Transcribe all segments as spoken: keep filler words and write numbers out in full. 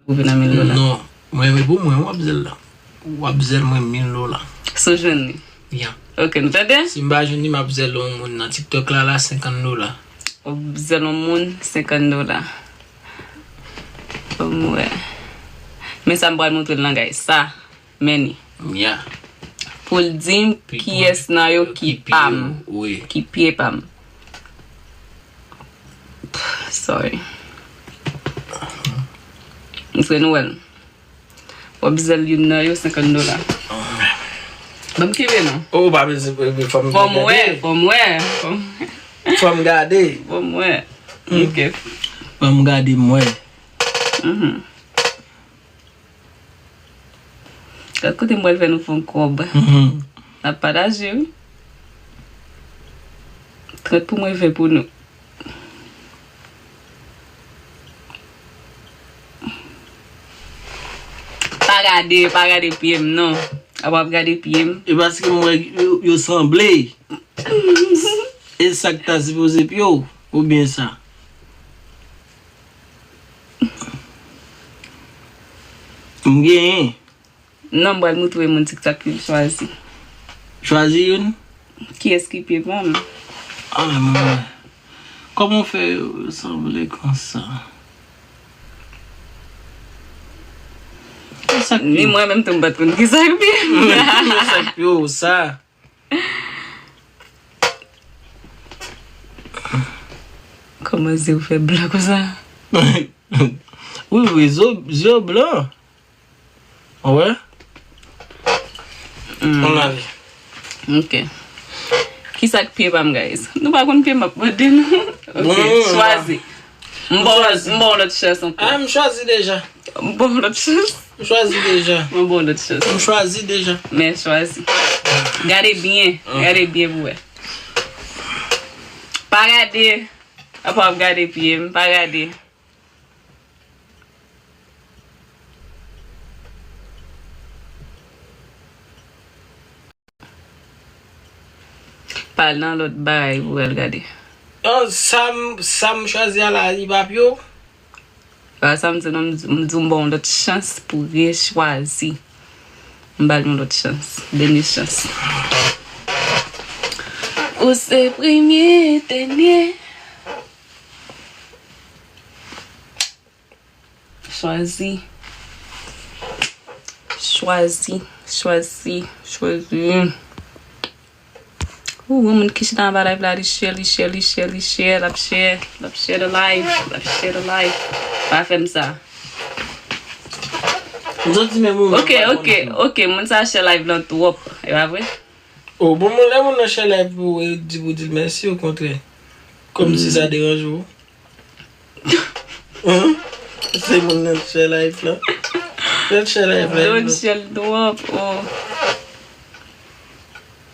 Ou vin a mil dola. Non, mwen, wi, pou mwen, w ap zèl la. W ap zèl mwen mil dola. Si w jwenn li. Ya. Ok, nou tande? Si m pa jwenn li, m ap zèl yon moun nan TikTok la, la, senkant dola. W ap zèl yon moun, senkant dola. Ban m wè. Men sa m pral montre l nan, guys. Sa, men li. Ya. Pou l di m kiyès nan yo ki pa m. Wi. Ki pye pa m. Sorry. M se Nwèl. W ap zèl youn nan yo senkant dola. Ban m kenbe non. Oh, pa bezwen, fò m gade. Fò m wè, fò m wè. Fò m wè. Fò m gade. Fò m wè. Ok. Fò m gade, m wè. Mhm. Gad kote m pral fè nou fè yon kòb. Mhm. N ap pataje, wi. Trant pou mwen, ven pou nou. Pa gade, pa gade pye m, non. Apa w ap gade pye m? E paske m wè yo, yo sanble. E sa k ta sipoze pye w, oubyen sa? M genyen. Non, m pral montre moun TikTok pou l chwazi. Chwazi youn? Kiyès ki pye pa m? Ah, mwen. Kòman w fè yo sanble konsa? Ni mwen menm tou m pa t konn kisa k pye m. Sa k pye w sa? Kòman zye w fè blan konsa? Wi, wi, zo, zye w blan. Ou wè? Mm. Ann ale. Ok. Kisa k pye pa m, guys? Nou pa konn pye m ap mande nou. Ok, bon, chwazi. M ba w lòt, m ba w lòt chans ankò. Ah, m chwazi deja. M ba w lòt chans. M chwazi deja. M ba w lòt chans. M chwazi deja. Men chwazi. Gade byen. Ah. Gade byen pou wè. Pa gade. Apa w ap gade pye m. Pa gade. Pa al nan lòt bagay pou w al gade. An, sa m, sa m chwazi a la, li pa pye w? A, sa m di non, m di, m di w m ba w yon lòt chans pou rechwazi. M ba l yon lòt chans. Dènye chans. Ou se premye, dènye. Chwazi. Chwazi. Chwazi. Chwazi. Ou, yon moun ki chita anba live la, li share, li share, li share, li share, l ap share, l ap share the live, l ap share the live. Pa fè m sa. M santi menm ou menm. Ok, ok, ok, moun sa share live lan twòp, e pa vre? Oh, bon, moun, lè moun nan share live pou ou, e di pou di l mèsi, okontrè. Kòmsi sa deranje w. Hein? Se moun nan share live la. Fè l share live la. Don share twòp, oh.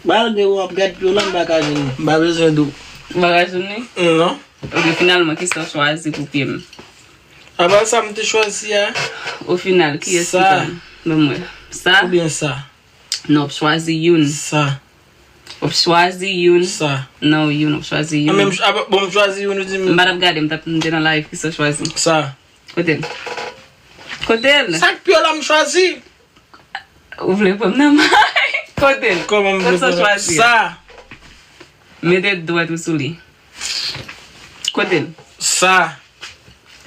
Malgre w ap gad pye w la, m pa ka jwenn li. M pa bezwen di w. M pa ka jwenn li? Non. Ok, finalman, kisa w chwazi pou pye m? Apa sa m te chwazi a? O final, kiyès ki pa m? Ban m wè. Sa? Oubyen sa? Non, w ap chwazi youn. Sa. W ap chwazi youn. Sa. Non, youn, w ap chwazi youn. An, men m ch-, apa, bon, m chwazi youn, ou di m. M pa t ap gade, m t ap, m te nan live, kisa w chwazi? Sa. Kote l? Kote l? Sa k pye w la, m chwazi. Ou vle pran m nan may? Kote l? Kòman m vle pran l? Sa. Mete dwèt ou sou li. Kote l? Sa.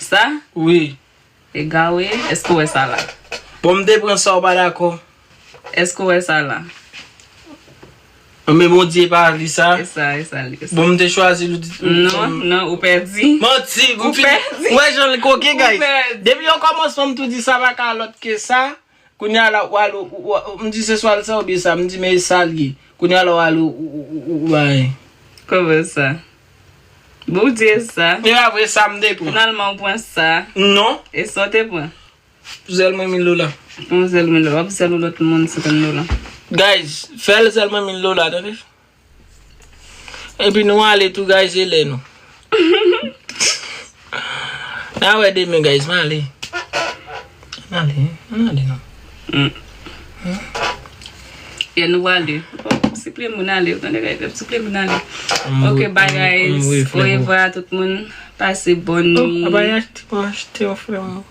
Sa? Wi. Egawe, èske w wè sa la? Bon, m te pran sa, ou pa dakò. Èske w wè sa la? Men Bondye pa li sa. E sa, e sa, e sa. Bon, m te chwazi l, ou di. Non, non, ou pèdi. Manti, ou pèdi. Ou wè jan l koken, guys. Ou pèdi. Depi o kòmansman, m tou di sa pa ka lòt ke sa. Kounye a la, w al, ou, ou, ou, m di se swa l sa oubyen sa, m di men e sa l ye. Kounye a la, w al, ou, ou, ou, ou, ou, bay. Kòman sa? Bon, ou di e sa. E apre sa, m te pran. Finalman, ou pran sa. Non. E sa w te pran? Zèl mwen mil dola. Yon zèl mil dola. W ap zèl yon lòt moun senkant dola. Guys, fè l zèl mwen mil dola, tande? Epi nou ale tou, guys, e lè nou. N a wè demen, guys, m ale. N ale, n ale non. Mm. Yeah, nou ale. Bon, siple moun ale, ou tande, guys, siple moun ale. Ok, bye, guys. Orevwa tout moun. Pase bòn nwi. Oh, aba, achte, achte yon frè mwen.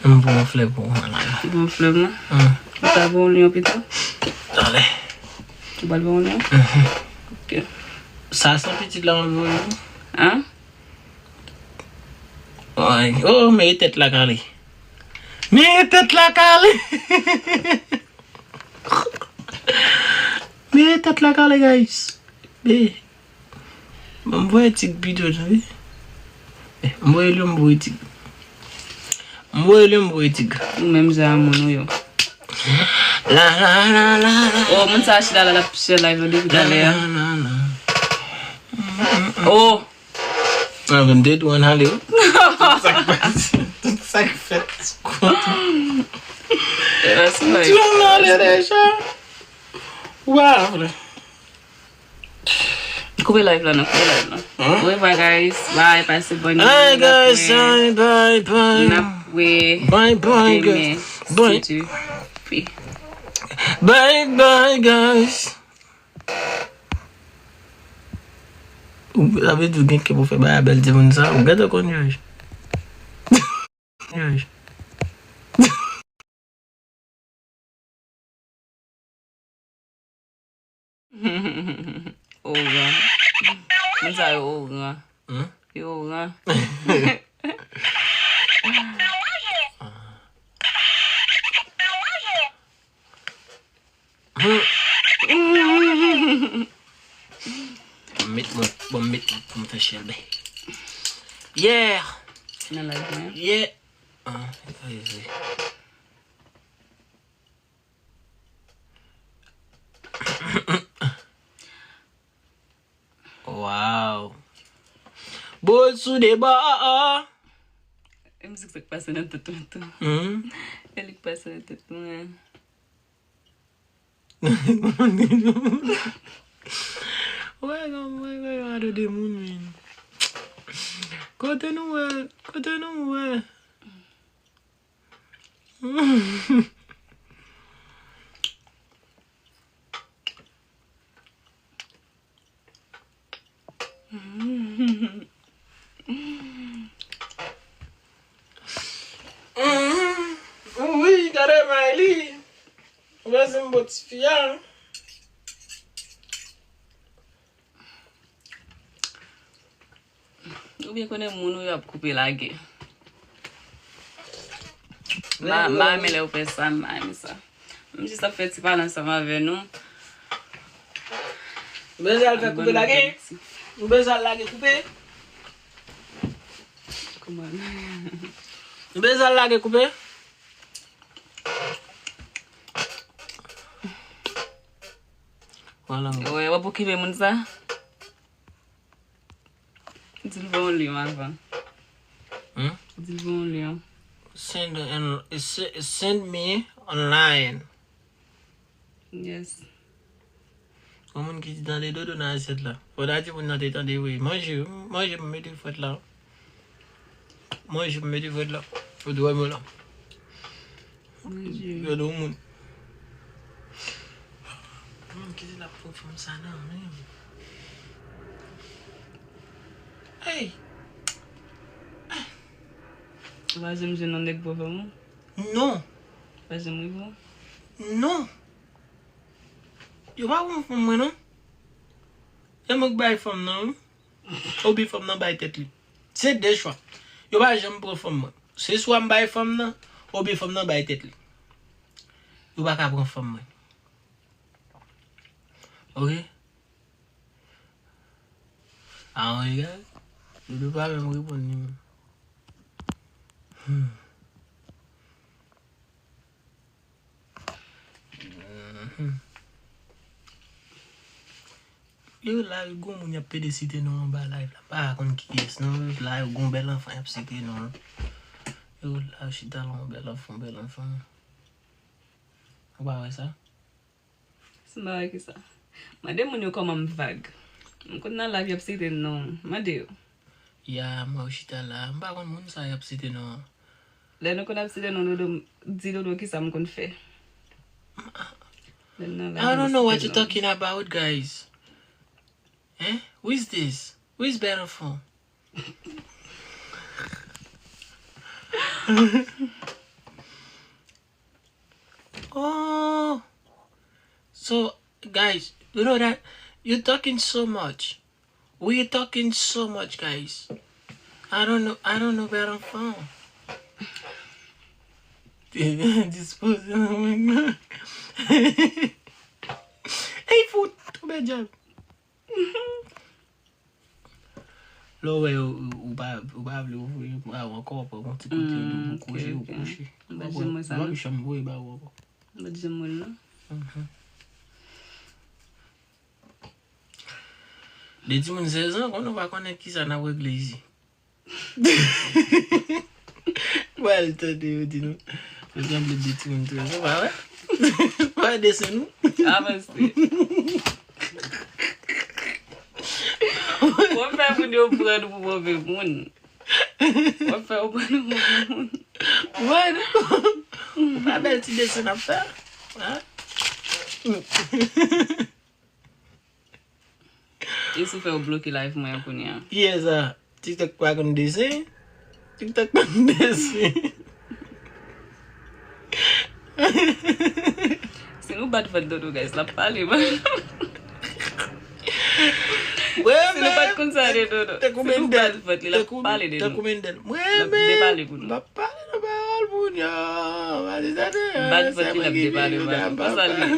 M voye yon flè pou ou, mwen la. Ou voye yon flè pou mwen? Hmm. Ou ta voye yon lyon pito? Talè. Ou pral voye yon lyon? Mhm. Ok. Sa se pitit la, mwen voye yon. Hein? Ay, oh, men tèt la kale. Men tèt la kale. Men tèt la kale, guys. Men, bon, m voye tig pito, tande. Eh, m voye lyon, m voye tig. M voye lyon, m voye tig. Ou menm jan a moun ou yo. La, la, la, la, la. Oh, moun sa a chita la, l ap share live la depi talè a. La, la, la, la. Oh. Ah, men m te tou ann ale, wi. Tout sa k pase, tout sa k fèt sou kont ou. That's right. Tou ann ale deja. Wa, frè. Koupe live la, non, koupe live la. Hein? Au revoir, guys. Bye, pase bòn jounen. Hi, guys. Bye, bye, bye. N ap wè demen, si Dye vle. Bye, bye, guys. Bye, bye, guys. Ou, sa vle di ou gen kè pou fè bagay a bèl timoun sa. Ou gentan konn yo. Yo. Oran. Moun sa yo oran. Hmm? Yo oran. Hmm. Bon, m met mwen, bon, m met mwen pou m fè chèlbè. Yeah! Nan live mwen. Yeah! Ah, easy. Wow. Boul sou de bò. E mizik sa k pase nan tèt mwen tou. Hmm. E li k pase nan tèt mwen. Wè, wè, wè, wè, ado de moun, men. Kote nou wè, kote nou wè. Wi, gade may li. Ou bezwen bo tifi a. Ou byen konnen moun ou yo ap koupe lage. Ma, ma renmen lè ou fè sa, ma renmen sa. M jis ap fè ti pale ansanm avè nou. Ou bezwen al fè koupe lage? Ou bezwen al lage koupe? Kouman? Ou bezwen al lage koupe? Vwala. Wè, w ap okipe moun sa? Di l voye yon lyon avan. Hmm? Di l voye yon lyon. Send an, se-, send me online. Yes. Yon moun ki di tande dodo nan asyèt la. Fò ta di moun nan te tande vre. Manje, manje m mete frèt la. Manje m mete frèt la. Ou dwe mwen la. Manje. Gade yon moun. Moun ki di l ap pran fanm sa nan men. Hey! Ou pa janm jwenn yon nèg pran fanm ou? Non. Ou pa janm rive ou? Non. Yo pa pran fanm mwen non. E mwen k bay fanm nan wi. Oubyen fanm nan bay tèt li. Se de chwa. Yo pa janm pran fanm mwen. Se swa m bay fanm nan, oubyen fanm nan bay tèt li. Yo pa ka pran fanm mwen. Ok? A yon egare, Dodo pa menm reponn li menm. Hmm. Mhm. Yo la, yo gon moun y ap pede site non anba live la. M pa konn kiyès non. La, yo gon bèl anfan y ap site non. Yo la, yo chita la, yon bèl anfan, yon bèl anfan. Ou pa wè sa? Si m pa wè kisa. Mande moun yo kòman m vag. M konn nan live y ap site non. Mande yo. Ya, m wè w chita la. M pa konn moun sa y ap site non an. Lè nou konn ap site non Dodo, m di Dodo kisa m konn fè. Lè m nan live, I don't know what you're talking about, guys. Hein? Who is this? Who is Bèl Anfan? Oh. So, guys, you know that you're talking so much. We are talking so much, guys. I don't know. I don't know where I'm from. Dispose. Hey, fout, tou bèl djab. Lè w wè ou, ou pa, ou pa vle ouvri bra w ankò, pran yon ti kote, ou kouche, ou kouche. Ou pa janm voye ba w ankò. Mwen pa janm wè l, non. De timoun sèz an, konnen w pa konnen kisa n ap regle isi. Pral tande yo di nou. Yo sanble de timoun trèz an, pa wè? Pa wè desen nou? Avanse. W ap fè moun yo pran nou pou move moun. W ap fè yo pran nou pou move moun. Mwen, ou pa bèl ti desen n ap fè? Hein? E si w fè yo bloke live mwen an kounye a? Kiyès sa? TikTok pa konn desen? TikTok konn desen. Si nou bat vant Dodo, guys, l ap pale, man. Si nou pa t konn sa de Dodo, si nou bat vant li, l ap pale de nou. L ap depale pou nou. M ap pale nan pawòl moun yo. Bat vant li, l ap depale, man. Konsa l ye.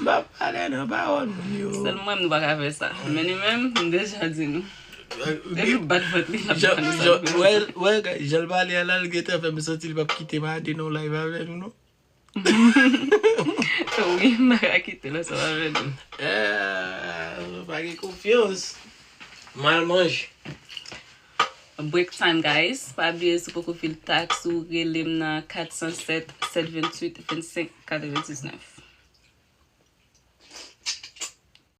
M pa pale nan pawòl moun yo. Sèl mwen menm nou pa ka fè sa. Men li menm, m deja di nou. Depi bat vant li, l ap ban nou sa. Wè, wè, jan l pale a la, l gentan fè m santi li p ap kite m ale nan live avè nou, non. Wi, m pa ka kite l ansanm avè nou. Ah, pa gen konfyans. M al manje. Break time, guys. Pa bliye, si w poko fil tax ou, rele m nan kat san sèt, sèt venntuit, vennsenk, katrevendiznèf.